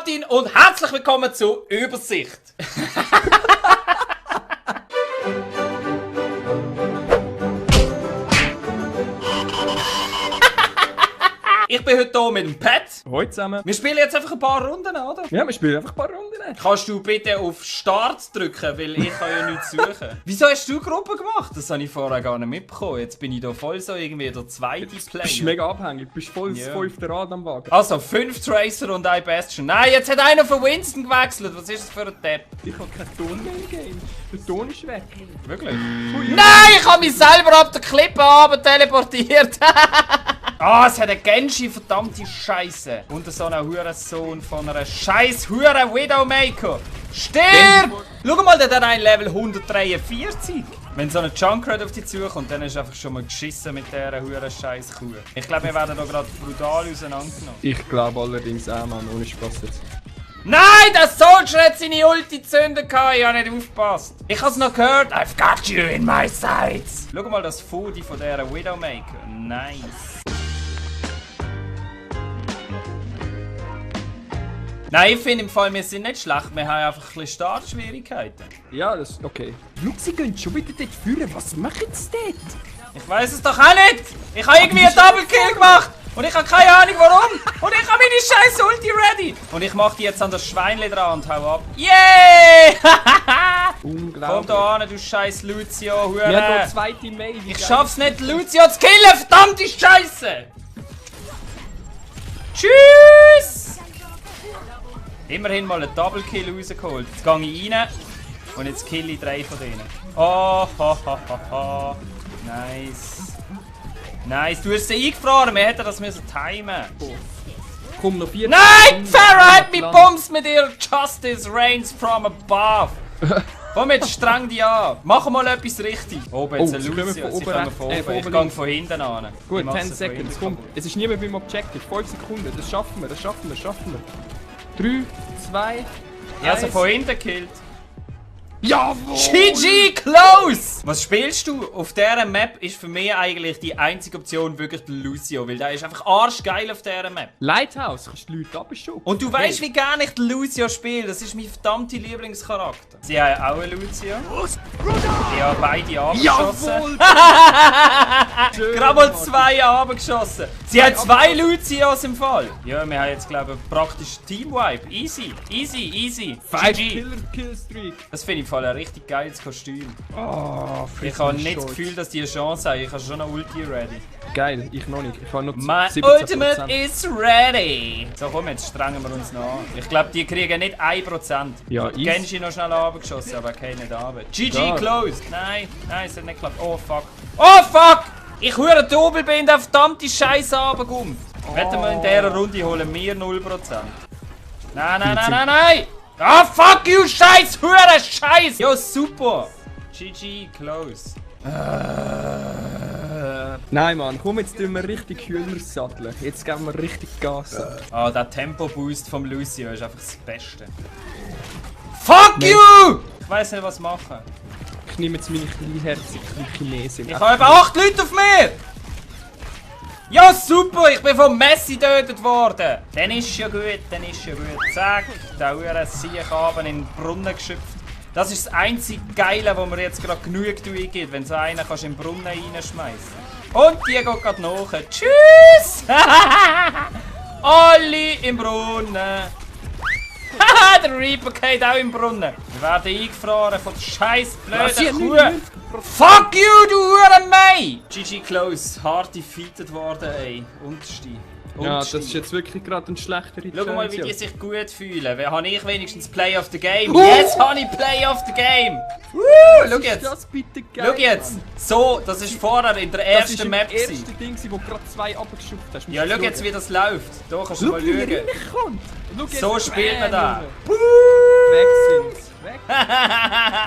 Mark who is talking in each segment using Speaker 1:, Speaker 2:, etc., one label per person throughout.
Speaker 1: Martin und herzlich willkommen zu Übersicht. Ich bin heute hier mit dem Pat.
Speaker 2: Hallo zusammen.
Speaker 1: Wir spielen jetzt einfach ein paar Runden, oder?
Speaker 2: Ja, wir spielen einfach ein paar Runden.
Speaker 1: Kannst du bitte auf Start drücken, weil ich kann ja nichts suchen. Wieso hast du Gruppe gemacht? Das habe ich vorher gar nicht mitbekommen. Jetzt bin ich da voll so irgendwie der zweite Player.
Speaker 2: Du bist mega abhängig, du bist voll das 5. Rad am Wagen.
Speaker 1: Also, 5 Tracer und ein Bastion. Nein, jetzt hat einer von Winston gewechselt. Was ist das für ein Depp?
Speaker 2: Ich habe keinen Ton mehr im Game. Der Ton ist weg.
Speaker 1: Wirklich? Nein, ich habe mich selber ab der Klippe runter teleportiert. Ah, es hat einen Genji, verdammte Scheiße. Und so einen Hurensohn von einer scheiß Huren Widowmaker. Stirb! Schau mal, der hat ein Level 143. Wenn so ein Junkrat auf dich zukommt, dann ist einfach schon mal geschissen mit dieser Huren scheiß Kuh. Ich glaube, wir werden da gerade brutal auseinandergenommen.
Speaker 2: Ich glaube allerdings auch, Mann, ohne Spaß jetzt.
Speaker 1: Nein, der Soldier hat seine Ulti gezündet. Ich habe nicht aufgepasst. Ich habe es noch gehört. I've got you in my sights. Schau mal das Foodie von dieser Widowmaker. Nice. Nein, ich finde im Fall, wir sind nicht schlecht. Wir haben einfach ein bisschen Startschwierigkeiten.
Speaker 2: Ja, das ist okay. Schau, sie gehen schon wieder dort führen. Was machen sie dort?
Speaker 1: Ich weiß es doch auch nicht. Ich habe irgendwie einen Double Kill gemacht. Und ich habe keine Ahnung warum. Und ich habe meine scheiß Ulti ready. Und ich mache die jetzt an das Schweinchen dran und hau ab. Yeah!
Speaker 2: Unglaublich.
Speaker 1: Komm da an, du scheiß Lucio, Hure.
Speaker 2: Wir haben noch zweite Mail.
Speaker 1: Ich schaff's nicht, Lucio zu killen, verdammte Scheiße! Tschüss! Immerhin mal einen Double Kill rausgeholt. Jetzt gehe ich rein und jetzt kill ich 3 von denen. Oh, ha, ha, ha, ha. Nice. Nice, du hast sie eingefroren, wir hätten das müssen timen.
Speaker 2: Oh. Komm, noch 4.
Speaker 1: Nein, Farah hat mich bumst mit ihrer Justice Reigns from above. Komm jetzt, streng dich an. Mach mal etwas richtig. Oben jetzt ein Lucio, sie kommen von oben. Ich gehe von hinten an.
Speaker 2: Gut, 10 Seconds, komm. Es ist niemand beim Objective. 5 Sekunden, das schaffen wir, das schaffen wir, schaffen wir. 3, 2,
Speaker 1: Ich habe sie von hinten gekillt.
Speaker 2: Jawohl!
Speaker 1: GG Close! Was spielst du? Auf dieser Map ist für mich eigentlich die einzige Option wirklich der Lucio, weil der ist einfach arschgeil auf dieser Map.
Speaker 2: Lighthouse, kannst du die Leute abschubsen.
Speaker 1: Und du weißt, wie gerne ich den Lucio spiele. Das ist mein verdammter Lieblingscharakter. Sie haben auch einen Lucio. Ich habe beide abgeschossen. Gerade mal 2 abgeschossen. Sie haben 2 Lucios im Fall. Ja, wir haben jetzt, glaube ich, praktisch Teamwipe. Easy, easy, easy.
Speaker 2: 5
Speaker 1: GG.
Speaker 2: Killstreak.
Speaker 1: Das finde ich im Fall ein richtig geiles Kostüm.
Speaker 2: Oh,
Speaker 1: Ich habe nicht das Gefühl, dass die eine Chance haben. Ich habe schon eine Ulti ready.
Speaker 2: Geil, ich noch nicht. Ich habe noch
Speaker 1: My
Speaker 2: 17%.
Speaker 1: Ultimate is ready! So komm, jetzt strengen wir uns noch an. Ich glaube, die kriegen nicht 1%.
Speaker 2: Ja,
Speaker 1: Ich habe Genji noch schnell runtergeschossen, aber keine nicht runter. GG
Speaker 2: Ja.
Speaker 1: closed! Nein, nein, es hat nicht geklappt. Oh fuck. Oh fuck! Ich höre Double bin der verdammte Scheiße runtergekommen. Wetten wir in dieser Runde holen wir 0%. Nein, nein, nein, nein, nein! Ah, fuck you, Scheiß! Hure Scheiß! Jo, super! GG close.
Speaker 2: Nein, Mann, komm, jetzt tun wir richtig Hühner satteln. Jetzt geben wir richtig Gas.
Speaker 1: Ah, der Tempo-Boost vom Lucio ist einfach das Beste. Fuck you! Ich weiß nicht, was machen.
Speaker 2: Ich nehme jetzt meine kleinherzige Chinesin.
Speaker 1: Ich habe eben 8 Leute auf mir! Ja, super! Ich bin von Messi getötet worden! Dann ist ja gut, dann ist ja gut. Zack, der Uhren Siechhaben in den Brunnen geschöpft. Das ist das einzige Geile, wo mir jetzt gerade Genugtuung gibt, wenn so einen kannst in den Brunnen reinschmeißen. Und die geht gerade nach. Tschüss! Alle im Brunnen! Haha, der Reaper geht auch im Brunnen. Wir werden eingefroren von der scheiß blöden Kuh. Fuck you, du Hurenmei! GG Close, hart defeated worden, ey. Unterste.
Speaker 2: Ja, das ist jetzt wirklich gerade ein schlechter
Speaker 1: Schau mal, wie die
Speaker 2: Return.
Speaker 1: sich gut fühlen. Habe ich wenigstens Play of the Game? Jetzt habe ich Play of the Game! Schau
Speaker 2: Ist
Speaker 1: jetzt!
Speaker 2: das bitte geil,
Speaker 1: Schau jetzt!
Speaker 2: Mann.
Speaker 1: So, das ist vorher in der
Speaker 2: Das ist
Speaker 1: ersten
Speaker 2: im
Speaker 1: Map.
Speaker 2: ersten
Speaker 1: gewesen.
Speaker 2: Ding, wo du gerade 2 abgeschuft hast.
Speaker 1: Ja, schau jetzt, wie das läuft. Da kannst du mal
Speaker 2: Schau, wie er
Speaker 1: schauen.
Speaker 2: reinkommt. Schau jetzt,
Speaker 1: So spielt man da.
Speaker 2: Weg sind. weg.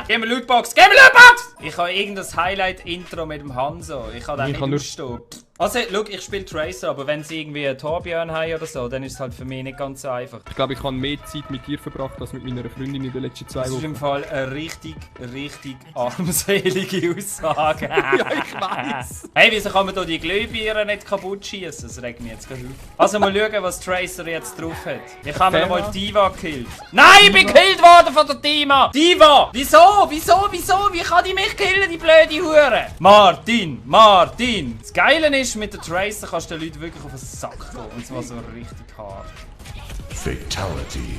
Speaker 1: Gib mir Lootbox! Gib mir Lootbox! Ich habe irgendein Highlight-Intro mit dem Hanzo. Ich kann den nicht ausstehen. Also, schau, ich spiele Tracer, aber wenn sie irgendwie einen Torbjörn haben oder so, dann ist es halt für mich nicht ganz so einfach.
Speaker 2: Ich glaube, ich habe mehr Zeit mit dir verbracht als mit meiner Freundin in den letzten 2 Wochen.
Speaker 1: Das ist im Fall eine richtig armselige Aussage.
Speaker 2: Ja, ich weiß.
Speaker 1: Hey, wieso kann man da die Glühbirnen nicht kaputt schießen? Das regt mich jetzt gerade auf. Also mal schauen, was Tracer jetzt drauf hat. Ich habe mir mal Diva gekillt. Nein, ich bin gekillt worden von der Diva! Diva! Wieso? Wie kann die mich killen, die blöde Hure? Martin! Das Geile ist, mit der Tracer kannst du den Leuten wirklich auf den Sack gehen. Und zwar so richtig hart.
Speaker 3: Fatality.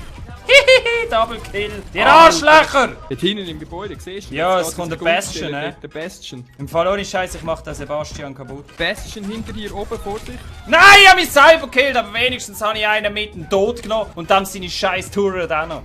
Speaker 1: Double Kill! Die Arschlöcher!
Speaker 2: Dort hinten im Gebäude, siehst du?
Speaker 1: Ja,
Speaker 2: Jetzt
Speaker 1: es kommt
Speaker 2: geht
Speaker 1: der Bastion, ne?
Speaker 2: Der Bastion.
Speaker 1: Im Fall ohne Scheiß, ich mach den Sebastian kaputt.
Speaker 2: Bastion hinter dir oben vor dich.
Speaker 1: Nein, ich hab mich selber gekillt, aber wenigstens habe ich einen mit dem Tod genommen und dann seine scheiß Touren auch noch.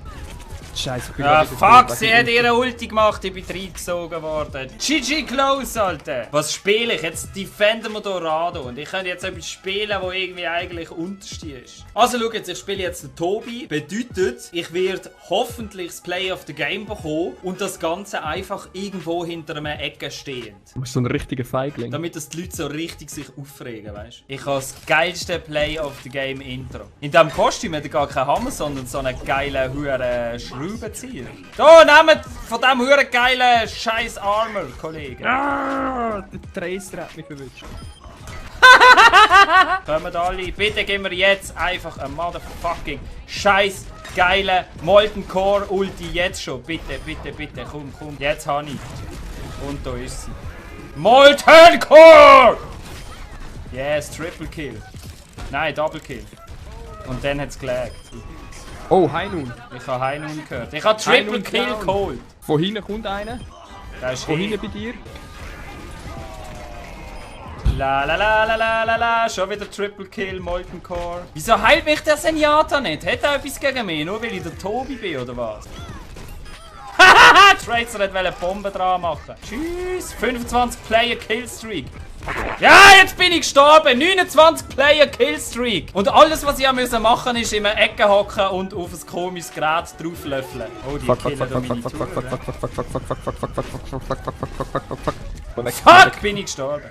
Speaker 2: Scheiße, ich bin
Speaker 1: Ja,
Speaker 2: gerade wieder
Speaker 1: fuck,
Speaker 2: drin.
Speaker 1: sie hat ihre Ulti gemacht, ich bin reingezogen worden. GG Close, Alter. Was spiele ich? Jetzt defenden wir Dorado und ich könnte jetzt etwas spielen, wo irgendwie eigentlich unterste ist. Also schau jetzt, ich spiele jetzt den Tobi. Bedeutet, ich werde hoffentlich das Play of the Game bekommen und das Ganze einfach irgendwo hinter einer Ecke stehend.
Speaker 2: Du bist so ein richtiger Feigling.
Speaker 1: Damit das die Leute so richtig sich aufregen, weißt du? Ich habe das geilste Play of the Game Intro. In diesem Kostüm hat er gar keinen Hammer, sondern so einen geilen, huren Schraubenzieher. Da, nehmt von diesem huren geilen scheiß Armor, Kollege.
Speaker 2: Ah, der Tracer hat mich verwünscht.
Speaker 1: Kommt alle, bitte geben wir jetzt einfach einen motherfucking scheiß geilen Molten Core Ulti jetzt schon. Bitte, komm, jetzt habe ich. Und da ist sie. Molten Core! Yes, Triple Kill. Nein, Double Kill. Und dann hat es gelegt.
Speaker 2: Oh, Heinun.
Speaker 1: Ich habe Heinun gehört. Ich habe Triple
Speaker 2: Heinun
Speaker 1: Kill
Speaker 2: down.
Speaker 1: geholt.
Speaker 2: Von hinten kommt einer.
Speaker 1: Da ist
Speaker 2: Von
Speaker 1: hin.
Speaker 2: hinten bei dir.
Speaker 1: La. Schon wieder Triple Kill, Molten Core. Wieso heilt mich der Senjata nicht? Hat er etwas gegen mich? Nur weil ich der Tobi bin, oder was? Hahaha! Tracer wollte eine Bombe dran machen. Tschüss! 25 Player Killstreak. Ja, jetzt bin ich gestorben! 29 Player Killstreak. Und alles, was ich machen musste, ist in einer Ecke hocken und auf ein komisches Gerät drauflöffeln. Oh, die killen da meine Tour. Fuck, bin ich gestorben.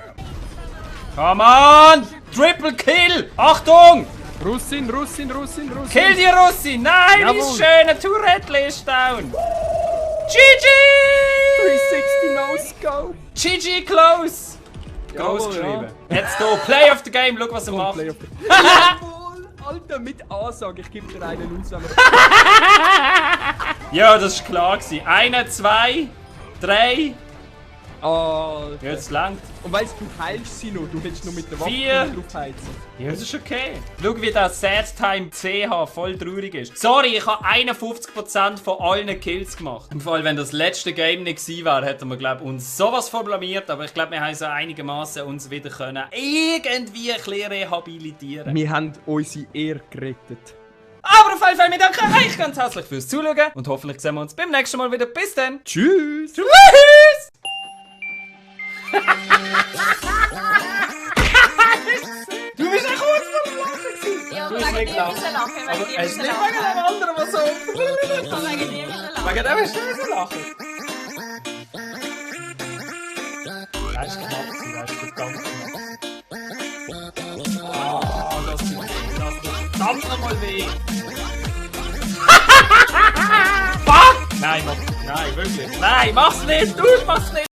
Speaker 1: Come on! Triple Kill! Achtung!
Speaker 2: Russin.
Speaker 1: Kill die Russin! Nein,
Speaker 2: Jawohl.
Speaker 1: die schöne Tourette ist down! GG!
Speaker 2: 360 No-Scope.
Speaker 1: GG Close! Groß
Speaker 2: Jawohl,
Speaker 1: geschrieben. Jetzt hier, Play of the Game, schau was er macht.
Speaker 2: Play of the- Jawohl, Alter, mit Ansage, ich gebe dir einen aus, wenn wir...
Speaker 1: Ja, das war klar gewesen. 1, 2, 3.
Speaker 2: Alter.
Speaker 1: Jetzt langt.
Speaker 2: Und weißt du, heilst sie noch, du hättest nur mit der Waffe
Speaker 1: 4.
Speaker 2: drauf heizen.
Speaker 1: Ja, das ist okay. Schau, wie der Sad Time CH voll traurig ist. Sorry, ich habe 51% von allen Kills gemacht. Im Fall, wenn das letzte Game nicht gewesen wäre, hätten wir, glaube ich, uns sowas von blamiert. Aber ich glaube, wir haben so einigermaßen uns wieder können irgendwie ein bisschen rehabilitieren.
Speaker 2: Wir haben unsere Ehre gerettet.
Speaker 1: Aber auf jeden Fall, wir danken euch ganz herzlich fürs Zuschauen. Und hoffentlich sehen wir uns beim nächsten Mal wieder. Bis dann.
Speaker 2: Tschüss!
Speaker 1: Tschüss! Du bist ja kurz vor dem Lachen.
Speaker 4: Ja,
Speaker 1: Du hast
Speaker 4: wegen
Speaker 1: nicht
Speaker 4: dir
Speaker 1: gelacht.
Speaker 4: müssen lachen.
Speaker 1: Aber
Speaker 4: Wegen dir
Speaker 1: es ist
Speaker 4: müssen
Speaker 1: nicht wegen
Speaker 4: lachen.
Speaker 1: dem anderen, was so...
Speaker 4: Ich kann wegen dir müssen lachen.
Speaker 1: Wegen dem hast du müssen lachen. Das ist knapp, das ist ganz knapp. Oh, das tut verdammt nochmal weh. Fuck! Nein, nein, wirklich. Nein, mach's nicht, du mach's nicht.